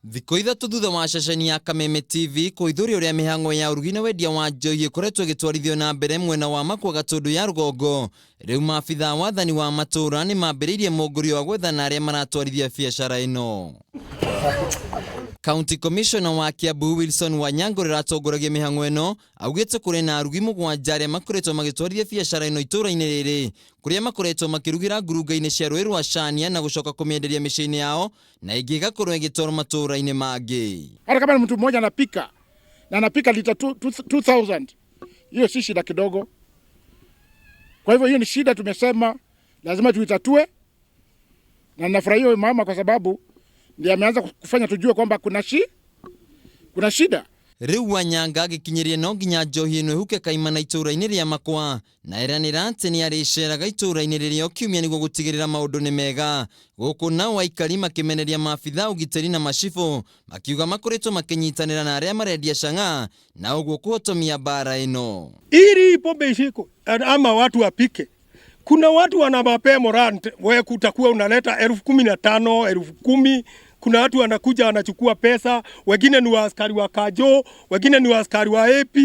Thikũ 3 thutha wa ceceni ya Kameme TV kũhithũria ũrĩa mĩhang'o ya ũrugi na wendia wa njohi ĩkoretwo ĩgĩtwarithio na mbere mwena wa Makwa Gatũndũ ya rũgongo, rĩu maabitha a wathani wa matũũra nĩ mambĩrĩirie mũngũrio wa gwethana arĩa maratwarithia biacara ĩno. County Commissioner wa Kiambu Wilson Wanyanga ũrĩa ũratongoragia mĩhang'o ĩno augĩte kũrĩ na arugi 7 arĩa makoretwo magĩtwarithia biacara ĩno itũũra-inĩ rĩrĩ, kũrĩa makoretwo makĩrugĩra ngurunga-inĩ cia rũĩ rwa Cania na gũcoka kũmĩenderia mĩciĩ-inĩ yao na ĩngĩ ĩgakorwo ĩgĩtwarwo matũũra-inĩ mangĩ. Hata kama ni mtu mmoja anapika na anapika lita 2000, hiyo si shida kidogo. Kwa hivyo hiyo ni shida tumesema lazima tuitatue, na nafurahia huyu mama kwa sababu ndiye ameanza kufanya tujue kwamba kuna shida. Rĩu Wanyanga agĩkinyĩria no nginya njohi ĩno ĩhuke kaimana itũũra-inĩ rĩa Makwa na eranĩra atĩ nĩ arĩceraga itũũra-inĩ rĩrĩa o kiumia nĩguo gũtigĩrĩra maũndũ nĩ mega. Gũkũ nao aikari makĩmeneria maabitha ũgitĩri na macibũ makiuga makoretwo makĩnyitanĩra na arĩa marendia chang'aa na ũguo kũhotomia mbara ĩno. Ili pombe ishiko ama watu wapike, kuna watu wanawapea morale, wewe kutakuwa unaleta 15,000, 10,000. Kuna watu wanakuja wanachukua pesa, wengine ni waaskari wa Kajo, wengine ni waaskari wa AP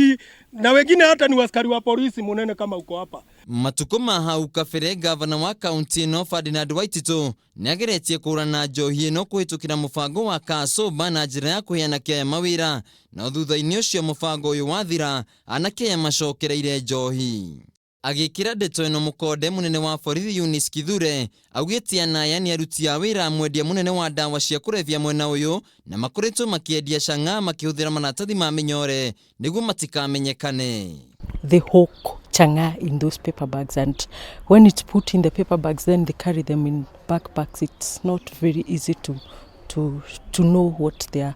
na wengine hata ni waaskari wa polisi munene kama uko hapa. Matukũ ma hau kabere gavana wa kaunti ĩno Ferdinand Waititu nĩageretie kũhũrana njohi ĩno kũhĩtũkĩra mũbango wa Kasoba na njĩra ya kũhe anake aya mawĩra, no thutha-inĩ ũcio mũbango ũyũ wathira anake aya macokereire njohi. Agĩkĩra ndeto ĩno mũkonde mũnene wa borithi Eunice Kithure augĩte anaya nĩ aruti a wĩra mwendia mũnene wa ndawa cia kũrebia mwena ũyũ na makoretwo makĩendia chang'aa makĩhũthĩra maratathi ma mĩnyore nĩguo matikamenyekane. They hawk chang'aa in those paper bags, and when it's put in the paper bags, then they carry them in backpacks. It's not very easy to know what they are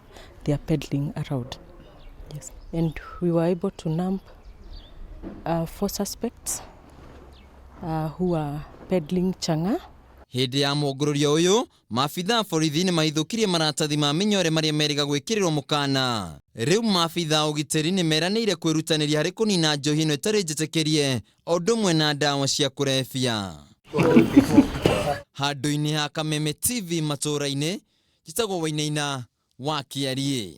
peddling around. Yes. And we were able to nab 4 suspects who are peddling chang'aa. Hĩndĩ ya mũngũrũrio ũyũ maabitha a borithi nĩ mahithũkirie maratathi ma mĩnyore marĩa merĩga gwĩkĩrĩrwo mũkana. Rĩu maabitha a ũgitĩri nĩ meranĩire kwĩrutanĩria harĩ kũnina njohi ĩno ĩtarĩ njĩtĩkĩrie o ũndũ ũmwe na ndawa cia kũrebia. Handũ-inĩ ha Kameme TV matũũra-inĩ, njĩtagwo Wainaina wa Kĩariĩ.